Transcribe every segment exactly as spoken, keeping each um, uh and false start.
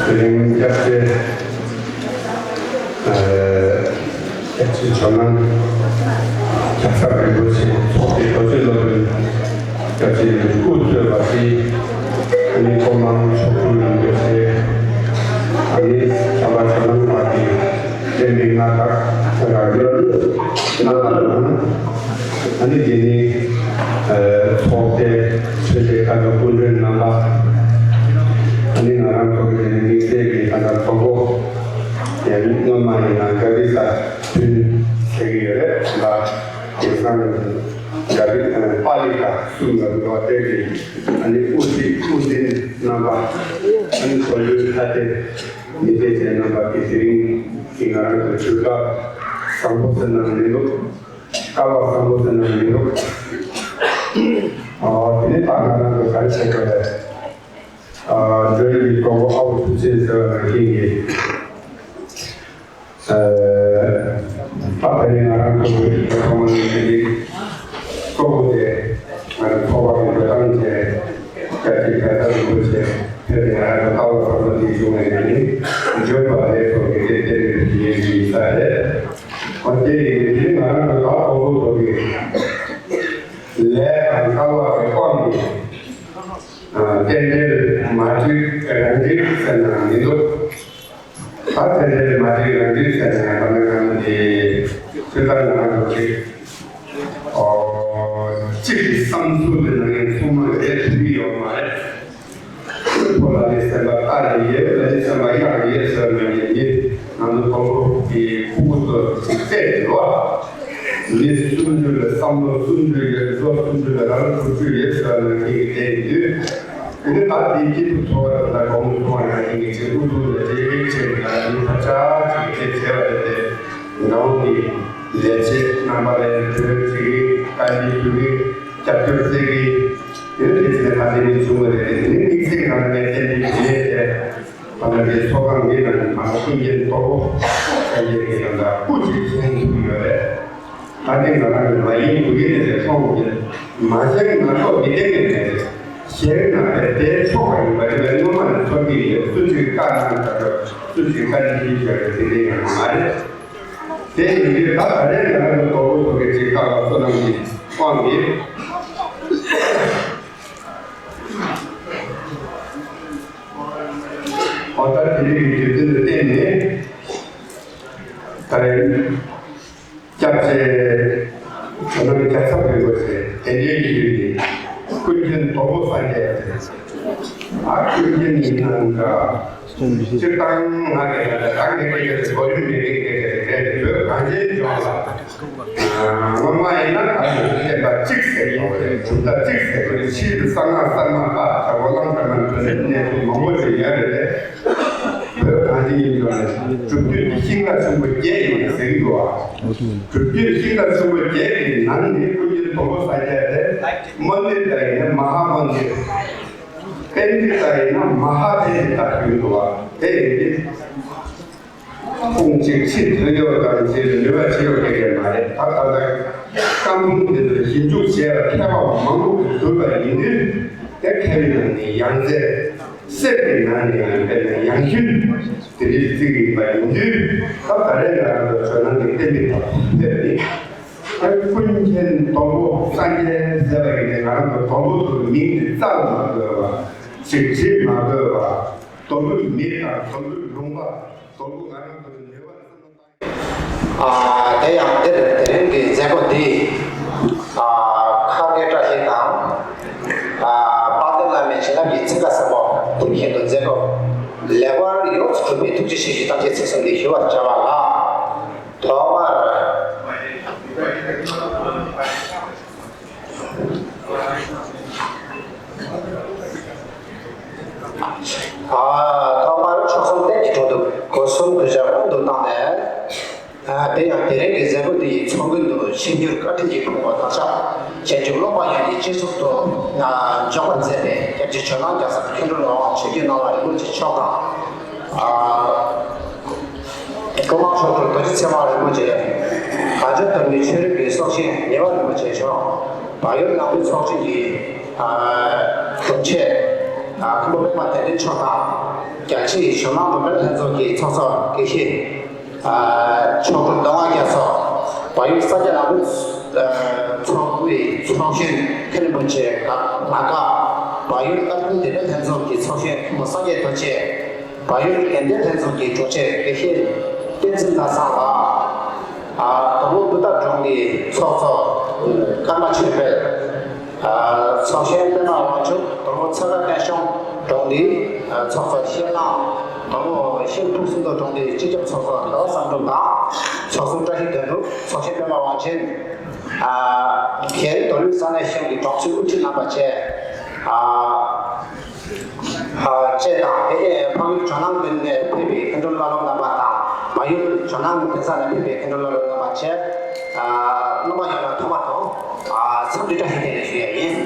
དེ་རིང་སྐྱབས་རྗེ་སྐྱབས་རྗེ་ཇོ་ནང་རྒྱལ་ཚབ་རིན་པོ་ཆེ་ཚོགས་སྡེ་རྡོ་རྗེ་སློབ་དཔོན་སྐྱབས་རྗེ་ཡོན་སྐུ་གཙོས་པ་ཞིག་ཨ་ནི་ཁོ་མང་མཆོག་སྤྲུལ་རིན་པོ་ཆེ། ཨ་ནི་བྱམས་པ་ཇོ་ནང་བར་གྱི་བསྟན་པའི་མངའ་བདག་རང་ཡོད་རྣམ་པ་དང་། ཨ་ནི་དེ་ནི་ཚོགས་སྡེ་ཆོས་སྡེ་ཁག་གི་སྐུ་མགྲོན་རྣམ་པ། ཨ་ནི་ང་རང་ཚོ་གི་དེ་ནི་དམིགས་བསལ་གྱི་ད་ལྟ་གྲོགས་པོ་ཡང་སྔོན་མ་ཡིན་ན་ག་རི་ས་ཐུན་ཟེར་གྱི་ཡོད་རེད་ལ། དེང་སང་རྒྱ་རི་པཱ་ལི་ཀ་གསུམ་ལ་འགྲོ་བ་དེ་གི་ཨ་ནི་དབུ་འཛིན་དབུ་འཛིན་རྣམ་པ། ཨ་ནི་ཚོགས་གཙོས་ཁ་གཏད་མི་སྡེ་ཚན་རྣམ་པ་གི་དེ་རིང་གི་ང་རང་ཚོ་གྲོས་སྐབས་བཟང་པོ་ཟེར་ན་མི་འདུག་སྐལ་བ་བཟང་པོ་ཟེར་ན་མི་འདུག་ཨ་དེ་ནི་ད་ང་རང་ཚོ་ག་རེ་བྱེད་དགོས་རེད། ཨ་འགྲོ་ཡི་གི་གྲོགས་པོ་ཨ་བོ་ཐུགས་རྗེ་ཟེར་བ་ནང་བཞིན་གྱི། ཨ་ད་དེ་ནི་ང་རང་ཚོ་བོད་ཀྱི་ཐོག་མ་ནས་མི་རིགས་གཙོ་བོ་དེ་ང་རང་ཚོ་བ་གི་འགྲོ་སྟངས་བྱས། སྐྱབས་རྗེ་རྒྱལ་ཚབ་རིན་པོ་ཆེ་ཕེབས་ནས་ང་རང་ཚོ་ལྟ་བ་བཟང་པོ་དེ་བྱུང་བའི་ནང་ནས་བརྗོད་པ་ལས་ཚོགས་ཀྱི་དེ་བསྟན་པའི་དེ་ཡིན་ས་རེད། ཨ་དེ་ཡིན་དུས་ང་རང་ཚོ་ད་གོང་དུ་ཐོག་གི་ལས་དང་སྐལ་བ་གི་དབང་གིས་རྟེན་འབྲེལ་མ་འགྲིག་རང་འགྲིག་ཟེར་ན་མི་འདུག་ད་རྟེན་འབྲེལ་མ་འགྲིག་རང་འགྲིག་ཟེར་ན་ཡང་ད་ནི་ང་ཚོ་དེ་ཚོད་ལྟ་ང་རང་ཚོ་ཅིག་ཨོ་གཅིག་གི་བསམ་ཚུལ་དེ་ནང་ཡང་ཚང་མ་རེད་ཐུབ་ཀྱི་ཡོད་མ་རེད། ཁོ་ལ་ལས་སེམས་པ་ལྟ་རེ་ཡོད། ལ་ལས་སེམས་པ་གཡག་རེ་ཡོད་ཟེར་ནས་ཡིན་ནི། ང་ཚོ་གྲོགས་པོ་གི་ཕྲུ་གུ་ཚོ་ཅིག་བལྟས་རེད་བ། མི་སུམ་ཅུ་ལ་བསམ་བློ་སུམ་ཅུ་ཡོད། བཟོ་སུམ་ཅུ་ལ་རང་དྲུག་ཅུ་ཡོད་ཟེར་ནས་དེ་གི་བལྟས་ཡིན་དུས། དེ་ནི་ད་དེ་སྐྱིད་སྡུག་ཚོར་བ་དང་གོང་དུ་སོང་བ་ཡང་ཡིན་གྱི་ཅིག་ཨུ་ཚུགས་ལ་དེ་རིགས་བྱས་ནས་ང་ཚོ་ཕར་ཆགས་ཅིག་དེ་བྱས་པ་རེད་དེ། འགྲོ་བ་མིའི་ལས་བྱེད་རྣམ་པ་ལ་གྲོས་ཅིག་བཀའ་འདྲི་ཞུ་གི་རྒྱབ་སྐྱོར་བྱེད་ཀྱི། དེ་ནི་དེ་ཚེ་ད་དེ་ནི་བྱུང་བ་རེད། དེ་ནི་དམིགས་བསལ་ང་ལ་ངས་བསྟན་འཛིན་རྗེ་ཡོད་དེ། ང་ལ་ངའི་ཚོགས་ཁང་འདི་ནང་ནས་ང་ལ་ཀུན་མཁྱེན་རྡོ་པོ་སངས་རྒྱས་ཀྱི་ནང་ལ་སྐུ་ཅིག་བཞེངས་ཐུབ་ཡོད་རེད། ད་ནི་ང་རང་གི་མ་ཡིན་དགུ་ཡིན་ནས་ཁོང་གི་མ་བཞེངས་ན་ཐོག་མི་བསྟན་གི་མེད་རེད། བཞེངས་ན་དེ་དེའི་ཆོག་པ་ཡིན་པ་རེད་པས། སྔོན་མ་ནས་ཚོར་གི་ཡོད། སུ་ཅིག་བཀའ་གནང་ད་ཆོག་སུ་ཅིག་བཀའ་འདྲི་ཞུས་ཆོག་རེད། དེ་འདྲ་ཡང་མ་རེད། དེ་ཡིན་དུས་ད་ད་རེས་ང་རང་གི་རྡོ་པོ་ཚོ་གི་ཅིག་བཀའ་ལ་བསོད་ནམས་ཀྱི་དབང་གིས། ཨོ་ད་དེ་རིང་གི་དུས་ཚོད་འདི་བརྟེན་ནས་ད་རེས་སྐྱབས་རྗེ་ཇོ་ནང་རྒྱལ་ཚབ་རིན་པོ་ཆེ་དེ་འདྲའི་ཡུལ་ནས་ཀུན་མཁྱེན་རྡོ་པོ་སངས་རྒྱས་ཟེར། ཨ་ཀུན་མཁྱེན་ཡིན་ནམ་འདྲ། སྤྱིར་བཏང་ང་གི་ད་ལྟ་གང་གི་སྐད་ཆ་ཞིག་གོ་རིམ་མེད་པའི་སྐད་ཆ་ཞིག་རེད། བོད་གངས་ཅན་ལྗོངས་ལ། སྔོན་མ་ཡིན་ན་ད་ལྟ་བཤད་པ་གཅིག་ཟེར་གྱི་ཡོད་རེད། གྲུབ་མཐའ་གཅིག་ཟེར་གྱི་རེད། ཕྱིས་སུ་གསང་སྔགས་གསར་མ་ཁག་དང་བོད་ལམ་དང་ནང་དོན་གནས་ཚུལ་མང་པོ་ཞིག་ཡོད་རེད། བོད་གངས་ཅན་ལྗོངས་ལ་སྒྲུབ་བརྒྱུད་ཀྱི་ཤིང་རྟ་ཆེན་པོ་བརྒྱད་ཡོད་ཟེར་གྱི་འདུག་བ། སྒྲུབ་བརྒྱུད་ཤིང་རྟ་ཆེན་པོ་བརྒྱད་ཀྱི་ནང་ནས་ཀུན་མཁྱེན་རྡོ་པོ་སངས་རྒྱས་དེ་མ་འདི་ལྟ་ཡིན་ན་མ་ཧཱ་མ་འདི། པཎྜི་ཏ་ཡིན་ན་མ་ཧཱ་པཎྜི་ཏ་ཞུ་འདུག་བ། དེ་ཡིན་དུས། ཁོང་གཅིག་ཕྱིར་ཐོན་ཡོད་དང་ཅིག་ནུས་པ་ཆེ་བ་སྐད་ཆ་མ་རེད། ད་ད་ལྟ་བཀའ་འབུམ་འདི་ཚོ་ཞིབ་འཇུག་བྱས་པ་མཁས་པ་མང་པོ་གིས་བསྡུར་བ་ཡིན་དུས། དེ་མཁས་པའི་ནང་ནས་ཡང་རྩེ། གསེར་གྱི་ནང་ནས་ཡང་དཔེར་ན་ཡང་ཤུན་དེ་འདྲའི་རྩིས་ཡིན་པ་ཡིན་དུས། ད་ད་རེས་ང་རང་ཚོ་ཇོ་ནང་གི་བསྟན་པའི་ཐོག་ཕེབས་ནས། ཨ་ཀུན་མཁྱེན་རྡོ་པོ་སངས་རྒྱས་ཟེར་བ་ཡིན་ནའི་ང་རང་ཚོ་རྡོ་པོ་ཚོ་གི་མིང་དེ་བཙལ་མ་དགོས་པ། ཅིག་བྲིས་མ་དགོས་པ། རྡོ་པོའི་མི་དང་རྡོ་པོའི་ལུང་པ། རྡོ་པོ་ང་རང་ཚོ་གི་ནུས་པ་བསམ་བློ་བཏང་། ཨ་དེ་ཡང་འདིར་དེ་རིང་གི་མཛད་སྒོ་འདི་ཨ་ཁ་དགེ་བཀྲ་ཤིས་དང་། ཨ་དཔལ་ལྡན་བླ་མའི་བྱིན་རླབས་ཀྱི་ཚིག་ཁ་གསལ་པོ་དེ་བཞིན་དུ་མཛད་སྒོ་ལེགས་པར་ཡོངས་སུ་གྲུབ་པའི་ཐུགས་རྗེ་ཆེ་ཞུ་ཐམས་ཅད་ཚིག་གསུམ་གྱིས་ཞུ་བར་བྱ་བ་ལ། ཐོག་མར། ཨ་ཐོག་མར་མཆོག་གསུམ་རྟེན་གྱི་དྲུང་དུ་སྒོ་གསུམ་གུས་ཕྱག་དབང་དུ་བཏང་ནས། ཨ་དེ་ཡང་དེ་རིང་གི་མཛད་སྒོ་འདི་ཡི་ཚོགས་མགོན་དུ་ཆིབས་བསྒྱུར་བཀའ་དྲིན་གྱི་ཕུང་པོ་བདག་ཅག་བྱང་ཆུབ་ཀློང་པ་ཡན་གྱི་སྤྱི་གཙུག་ཏུ་འཇོག་པར་མཛད་པའི་སྐྱབས་རྗེ་ཇོ་ནང་རྒྱལ་ཚབ་མཁན་སྤྲུལ་ངག་དབང་ཆོས་ཀྱི་སྣང་བ་རིན་པོ་ཆེ་མཆོག་དང་། ཨ་སྐུ་ངོ་མཆོག་སྤྲུལ་རྡོ་རྗེ་ཚེ་དབང་རིན་པོ་ཆེ། གངས་ལྗོངས་མདོ་སྨད་ཆོས་རིག་པའི་སྲོག་ཤིང་ཉེ་བར་རིན་པོ་ཆེ་མཆོག་བལ་ཡུལ་ནང་པའི་ཚོགས་ཆེན་གྱི་ཨ་དྲུང་ཆེ། མཁན་པོ་པད་མ་དད་ལྡན་མཆོག་དང་། རྒྱལ་སྤྱིའི་གཞོན་ནུ་འབྲོག་པའི་ལྷན་ཚོགས་ཀྱི་ཚོགས་གཙོ་དགེ་བཤེས་མཆོག་སྤྲུལ་ལྡོང་བ་རྒྱ་མཚོ། བལ་ཡུལ་ས་སྐྱ་ལམ་བུའི་ཚོགས་པའི་ཚོགས་གཞོན་མཁན་རིན་པོ་ཆེ་ལགས། བལ་ཡུལ་སློབ་དཔོན་བདེ་སྤེལ་ལྷན་ཚོགས་ཀྱི་ཚོགས་གཞོན་མཁན་པོ་སངས་རྒྱས་རྡོ་རྗེ། བལ་ཡུལ་དགེ་ལྡན་ལྷན་ཚོགས་ཀྱི་དྲུང་ཆེ་དགེ་བཤེས་བསྟན་འཛིན་ཟླ་བཟང་ལགས། དོལ་པོ་འབུམ་ཐང་གྲོང་སྡེའི་ཚོགས་གཙོ་ཀརྨ་ཆོས་འཕེལ། ཚོགས་གཞོན་པད་མ་དབང་ཕྱུག། དོལ་པོ་ཚ་ཁ་ཏན་ཤོང་གྲོང་སྡེའི་ཚོགས་གཙོ་ཤེས་ལགས། དོལ་པོ་ཤིན་ཐུག་སུམ་མདོ་གྲོང་སྡེའི་སྤྱི་ཁྱབ་ཚོགས་གཙོ་ཟླ་བ་བསམ་འགྲུབ་དང་། ཚོགས་ཟུར་བཀྲ་ཤིས་དོན་གྲུབ། ཚོགས་གཞོན་པད་མ་དབང་ཆེན། གཞན་མདོ་དབུས་ས་གནས་གཞུང་གི་དྲུང་ཆེ་དབུ་ཁྲིད་རྣམ་པ་བཅས། བཅས་དང་། དེ་ནས་འཕགས་ཡུལ་ཇོ་ནང་ཀུན་ནས་ཕེབས་པའི་མཁན་སྤྲུལ་བླ་སློབ་རྣམ་པ་དང་། བལ་ཡུལ་ཇོ་ནང་གདན་ས་ནས་ཕེབས་པའི་མཁན་སྤྲུལ་བླ་སློབ་རྣམ་པ་བཅས། རྣམ་པ་ཡོངས་ལ་ཐོག་མ་དང་འཚམས་འདྲི་བཀྲ་ཤིས་བདེ་ལེགས་ཞུ་ཡ་ཡིན།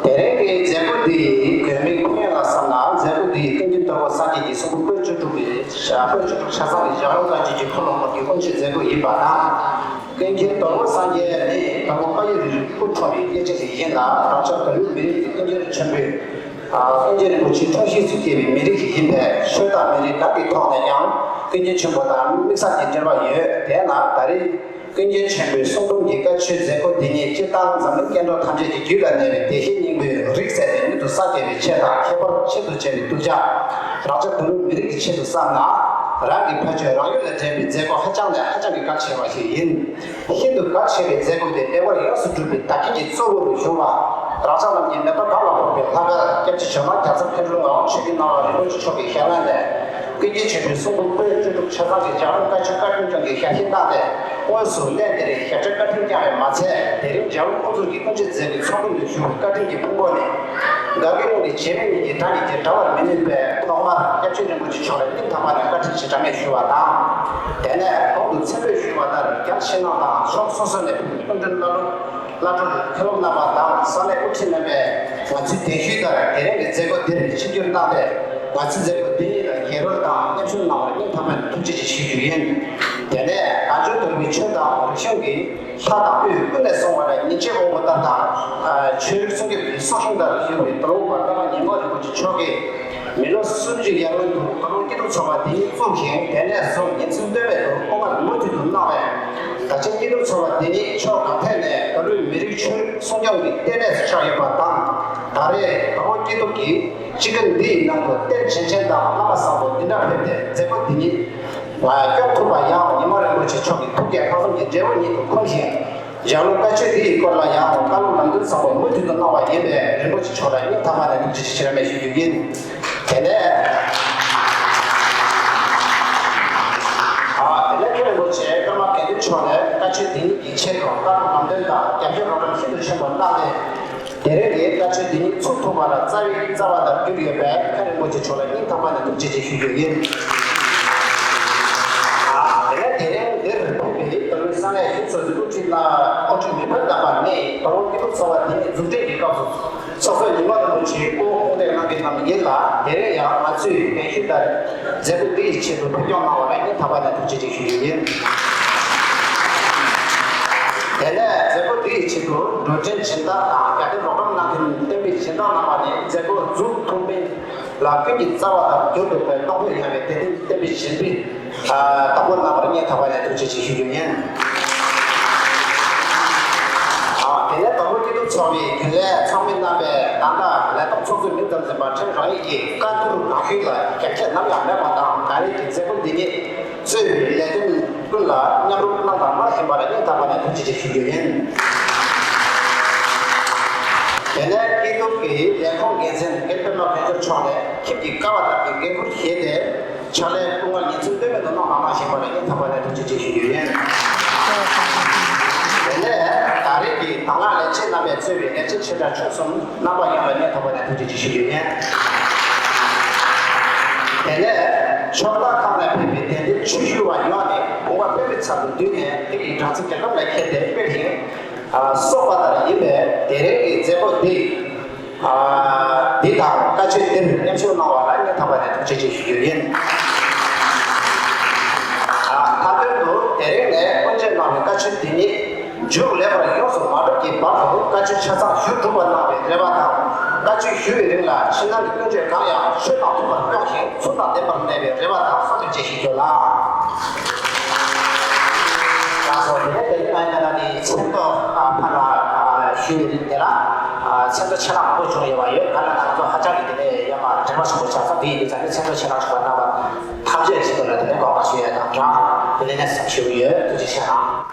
དེ་རིང་གི་མཛད་སྒོ་འདི་དགོས་དམིགས་ཕན་ཡོན་ལ་བསམ་ན། མཛད་སྒོ་འདི་ཀུན་མཁྱེན་དོལ་པོ་སངས་རྒྱས་ཀྱི་གསུང་འབུམ་པོད་བཅུ་དྲུག་གི་པོད་བཅུ་དྲུག་ཆ་ཚང་གི་ཞལ་ལུང་བཀའ་བརྒྱུད་ཀྱི་འཁོར་ལོ་སྐོར་གྱི་དབུ་འབྱེད་མཛད་སྒོ་ཡིན་པ་དང་། ཀུན་མཁྱེན་དོལ་པོ་སངས་རྒྱས་ནི་དོལ་པོ་ཕ་ཡུལ་རི་རུའི་སྐུ་འཁྲུངས་པའི་གནས་ཆེན་ཞིག་ཡིན་ལ། བག་ཆགས་དོལ་པོའི་མི་རིགས་ཀྱི་ཀུན་མཁྱེན་ཆེན་པོས། ཀུན་མཁྱེན་རིན་པོ་ཆེའི་འཁྲུངས་གཞིས་སུ་སྐྱེས་པའི་མི་རིགས་ཤིག་ཡིན་པས། ཆོས་དང་མི་རིགས་གང་གི་ཐོག་ནས་ཀྱང་ཀུན་མཁྱེན་ཆེན་པོ་དང་དམིགས་བསལ་གྱི་འབྲེལ་བ་ཡོད། དེས་ན་ད་རེས། ཀུན་མཁྱེན་ཆེན་པོའི་གསུང་འབུམ་གྱི་བཀའ་ཆོས་མཛད་སྒོ་འདི་ཉིད་སྤྱིར་བཏང་འཛམ་གླིང་སྐྱེ་འགྲོ་ཐམས་ཅད་ཀྱི་རྒྱུད་ལ་གནས་པའི་བདེ་གཤེགས་སྙིང་པོའི་རིགས་སད་དེ་མྱུར་དུ་སངས་རྒྱས་པའི་ཆེད་དང་། ཁྱད་པར་ཆེད་དུ་བྱས་པའི་གདུལ་བྱ་རང་ཅག་དོལ་པོའི་མི་རིགས་ཀྱི་ཆེད་དུ་བསམ་ན། རང་གི་ཕ་ཆོས་རང་ཡུལ་ལ་སྤྲད་པའི་མཛད་སྒོ་ཧ་ཅང་ནས་ཧ་ཅང་གི་གལ་ཆེ་བ་ཞིག་ཡིན། ཤིན་ཏུ་གལ་ཆེ་བའི་མཛད་སྒོ་དེ་བདེ་བར་ཡོངས་སུ་གྲུབ་པའི་བདག་རྐྱེན་གྱི་གཙོ་བོ་རུ་བཞུགས་པ། རང་ཅག་རྣམས་ཀྱི་མེ་ཏོག་གང་ལ་ཕོག་པའི་ལྷ་སྐལ་སྐྱབས་རྗེ་ཇོ་ནང་རྒྱལ་ཚབ་མཁན་སྤྲུལ་ངག་དབང་ཆོས་ཀྱི་སྣང་བ་རིན་པོ་ཆེ་མཆོག་གི་ཞལ་སྔ་ནས། ཀུན་མཁྱེན་ཆེན་པོའི་གསུང་འབུམ་པོད་བཅུ་དྲུག་ཆ་ཚང་གི་ཞལ་ལུང་བཀའ་ཆོས་བཀའ་དྲིན་སྐྱོང་གི་ཞལ་ཤེས་བཏང་སྟེ། དངོས་སུ་གནས་འདིར་ཞབས་ཕྱི་བཀའ་དྲིན་བསྐྱངས་པས་མ་ཚད། དེ་རིང་རྒྱལ་བ་ཀོང་ཇོ་གི་དབུ་འབྱེད་མཛད་སྒོའི་ཚོགས་མགོན་དུ་བཞུགས་པའི་བཀའ་དྲིན་གྱི་ཕུང་པོ་ནི། འགག་གི་རླུང་གི་བྱེ་མ་སྙེད་ཀྱི་སྒྲ་ཉིད་ཀྱིས་བྲལ་བར་མི་ནུས་པས། ཐོག་མར་སྐྱབས་རྗེ་རིན་པོ་ཆེ་མཆོག་ལ་སྙིང་ཐག་པ་ནས་བཀའ་དྲིན་ཆེ་དྲང་ངེས་ཞུ་བ་དང་། དེ་ནས་གོང་དུ་མཚན་བོད་ཞུས་པ་ལྟར། རྒྱལ་ཕྱི་ནང་དང་ཕྱོགས་སོ་སོ་ནས་ཕེབས་པའི་སྐུ་མགྲོན་བླ་སློབ། བླ་སྤྲུལ་མཁན་སློབ་རྣམ་པ་དང་ས་གནས་དབུ་ཁྲིད་རྣམ་པས་ང་ཚོའི་གདན་ཞུས་ལྟར་དེ་རིང་གི་མཛད་སྒོ་འདིར་ཆིབས་བསྒྱུར་གནང་སྟེ། ང་ཚོའི་མཛད་སྒོ་འདི་ཉིད་ལ་ཡ་རོལ་དང་མཉམ་ཞུགས་གནང་བར་སྙིང་ཐག་པ་ནས་ཐུགས་རྗེ་ཆེ་ཞུ་རྒྱུ་ཡིན། དེ་ནས་གངས་ལྗོངས་དོལ་པོའི་ཆོས་དང་རིག་གཞུང་གི་ལྷ་དང་དབུས་ཀུན་ནས་གསུངས་པ་ལ་ཉིན་བྱེད་དབང་པོ་ལྟར་དང་། ཆོས་རིག་སྲུང་སྐྱོབ་ཀྱི་སྲོག་ཤིང་ལྟར་བཞུགས་པའི་དོལ་པོ་པ་ཀརྨ་ཉི་མ་རིན་པོ་ཆེ་མཆོག་གིས། མི་ལོ་སུམ་ཅུ་ཡར་སྔོན་དུ་དོལ་པོ་སྐྱིད་སྡུག་ཚོགས་པ་འདི་ཉིད་བཙུགས་ཤིང་། དེ་ནས་བཟུང་ཉིན་མཚན་སྟོན་མེད་དུ་སྐུ་ངལ་མུ་མཐུད་དུ་གནང་བས། ད་ཆ་སྐྱིད་སྡུག་ཚོགས་པ་འདི་ཉིད་ཕྱོགས་གང་ཐད་ནས་དོལ་པོའི་མི་རིགས་ཆོས་སྲུང་སྐྱོང་གི་ལྟེ་གནས་སུ་ཆགས་ཡོད་པ་དང་། ད་རེས་དོལ་པོ་སྐྱིད་སྡུག་གི་སྤྱི་སྒར་འདིའི་ནང་དུ་རྟེན་བྱིན་ཅན་དང་བླ་མ་བཟང་པོ་འདི་འདྲ་ཕེབས་ཏེ་མཛད་སྒོ་འདི་ཉིད་སྐྱོང་ཐུབ་པ་ཡང་ཉི་མ་རིན་པོ་ཆེ་མཆོག་གི་ཐུགས་བསྐྱེད་ལྷག་བསམ་གྱི་འབྲས་བུ་ཉིད་དུ་འཁུམས་ཤིང་། ལྗགས་ལུང་བཀའ་ཆོས་འདི་ཡི་སྐོར་ལ་ཡང་བཀའ་སློབ་ལམ་སྟོན་བཟང་པོ་མུ་མཐུད་དུ་གནང་བ་ཡིན་པས། རིན་པོ་ཆེ་མཆོག་ལ་སྙིང་ཐག་པ་ནས་ཐུགས་རྗེ་ཆེ་ཞུ་རྒྱུ་ཡིན། དེ་ནས་ཨ་དེ་ནས་མཁན་རིན་པོ་ཆེ་ཀརྨ་དགེ་འདུན་མཆོག་ནས་བཀའ་ཆོས་འདི་ཉིད་ཀྱི་ཆེད་དུ་བཀའ་སློབ་ལམ་སྟོན་དང་རྒྱབ་སྐྱོར་རོགས་རམ་ཤིན་ཏུ་ཆེན་པོ་གནང་སྟེ། དེ་རིང་གི་བཀའ་ཆོས་འདི་ཉིད་ཚུགས་ཐུབ་པ་ལ་རྩ་བའི་རྩ་བ་ལྟར་གྱུར་ཡོད་པས། མཁན་རིན་པོ་ཆེ་མཆོག་ལ་སྙིང་ཐག་པ་ནས་ཐུགས་རྗེ་ཆེ་ཞུ་རྒྱུ་ཡིན། ཨ་དེ་ནས་དེ་རིང་འདིར་ཕེབས་པའི་དོལ་པོའི་ས་གནས་གཞི་ཚོགས་ཀྱི་དབུ་ཁྲིད་ལ་དབུ་ཁྲིད་མི་ཕོན་རྣམ་པ་ནི་དོལ་པོ་སྐྱིད་སྡུག་ཚོགས་པ་འདི་ཉིད་འཛུགས་སྐྲུན་གྱི་སྐབས་སུ་ཚོགས་གཙོ་ཉི་མ་རིན་པོ་ཆེའི་སྐུ་དཔུང་སྟེགས་གནང་མཁན་རྣམས་ཡིན་ལ། དེ་རིང་ཡང་ང་ཚོས་གདན་ཞུས་ལྟར་མཛད་སྒོ་འདི་ཡི་ཆེད་དུ་ཕེབས་སྐྱོང་གནང་བ་ལ་སྙིང་ཐག་པ་ནས་ཐུགས་རྗེ་ཆེ་ཞུ་རྒྱུ་ཡིན། དེ་ནས་མཛད་སྒོ་འདི་ཡི་ཆེད་དུ་འགྲོ་གྲོན་སྦྱིན་བདག་དང་རྒྱ་སྐྱེད་རོགས་རམ་གནང་མཁན་བསྟན་པའི་སྦྱིན་བདག་རྣམ་པ་ནས་མཛད་སྒོ་འཛུགས་ཐུབ་མིན་ལ་ཀུན་གྱི་རྩ་བ་དང་འགྱུར་དུ་པའི་སྟོབས་ཤུགས་ཡངས་པའི་དད་ལྡན་བསྟན་པའི་སྦྱིན་པའི་བདག་པོ་རྣམ་པར་སྙིང་ཐག་པ་ནས་ཐུགས་རྗེ་ཆེ་ཞུ་རྒྱུ་ཡིན། དེ་ནས་དོལ་པོ་སྐྱིད་སྡུག་ཚོགས་པའི་རྒྱུན་ལས་ཚོགས་མི་རྣམ་པས་ད་ལྟ་ལས་ཐོག་ཚོགས་གཙོས་མི་ཙམ་ཟིན་པ་ཁྲིམས་རང་ཡིག་གི་བཀའ་བསྡུར་ནང་བཞིན་ལ་རྒྱབ་འགལ་ནམ་ཡང་མེད་པ་དང་། ད་རེས་ཀྱི་མཛད་སྒོ་འདི་ཉིད་གཙོས་པའི་ལས་དོན་ཀུན་ལ་མཉམ་རུབ་གནང་དང་གནང་བཞིན་པ་ལ་སྙིང་ཐག་པ་ནས་ཐུགས་རྗེ་ཆེ་ཞུ་རྒྱུ་ཡིན། དེ་ནས་སྐྱིད་སྡུག་གི་ལས་ཁུངས་འགན་འཛིན་རྒན་པད་མ་དཔལ་འབྱོར་མཆོག་ནས་ཁྱིམ་གྱི་ཀ་བ་ལྟར་གྱི་འགན་འཁུར་བཞེས་ཏེ། ཕྱག་ལས་སྐུ་ངལ་ཉིན་མཚན་ལྟོས་མེད་དུ་གནང་དང་གནང་བཞིན་པ་ལ་སྙིང་ཐག་པ་ནས་ཐུགས་རྗེ་ཆེ་ཞུ་རྒྱུ་ཡིན། དེ་ནས་ད་རེས་ཀྱི་དང་བླངས་ལས་བྱེད་རྣམ་པས་གཙོས་པའི་ལས་བྱེད་ཆེ་ཕྲ་ཆུང་གསུམ་རྣམ་པ་ཡོངས་ལ་སྙིང་ཐག་པ་ནས་ཐུགས་རྗེ་ཆེ་ཞུ་རྒྱུ་ཡིན། དེ་ནས་ཕྱོགས་མཐའ་ཁག་ནས་ཕེབས་པའི་དད་ལྡན་ཆོས་ཞུ་བ་ཡོངས་ནས་བུམ་པ་པད་མའི་ཚལ་དུ་འདུས་ནས་དེ་ཡི་སྦྲང་རྩི་རྒྱ་གྲམ་ལ་ཁྱེར་ཏེ་སྤེལ་ཞིང་། ཨ་སོགས་པ་ལྟར་ཡིན་པས། དེ་རིང་གི་མཛད་སྒོ་འདི་ཨ་འདི་དང་བཀའ་ཆོས་འདིར་མཉམ་ཞུགས་གནང་བ་ལ་སྙིང་ཐག་པ་ནས་ཐུགས་རྗེ་ཆེ་ཞུ་རྒྱུ་ཡིན། ཨ་མཐའ་དོན་དུ་དེ་རིང་ནས་ ཞུ་བའི་རིང་ལ་ཕྱི་ནང་གི་ཀུན་སྤྱོད་གང་ཡང་ཆོས་དང་མཐུན་པར་སྐྱོང་ཞིང་ཚུལ་དང་ལྡན་པར་གནས་པའི་རེ་བ་དང་བསམ་འདུན་བཅས་ཞིག་ཡོད་ལ། ལགས་སོ། དེ་ནས་དེ་རིང་ང་ཡིན་ན་ནི་མཚན་ཐོ་ཕར་ལ་ཞུ་བའི་རིང་དེ་ལ་མཚན་ཐོ་ཆེ་ལ་མང་པོ་བྱུང་ཡོད་པ་ཡོད། ང་ལ་ང་ཚོ་ཧ་ཅང་གི་དེ་ནས་ཡ་མ་དྲན་པ་ཆེན་པོ་ཆགས་ས་དེ་ཡིན་དུས་ཙང་ནི་མཚན་ཐོ་ཆེ་ལ་བྱུང་བ་རྣམ་པ་ཐམས་ཅད་ཀྱི་ཆེད་དུ་ལ་དེ་ནས་དགོངས་པ་ཞུ་ཡ་དང་སྦྲགས་དེ་ནས་ནས་བསམ་ཞུ་གི་ཡོད། ཐུགས་རྗེ་ཆེ་གནང་།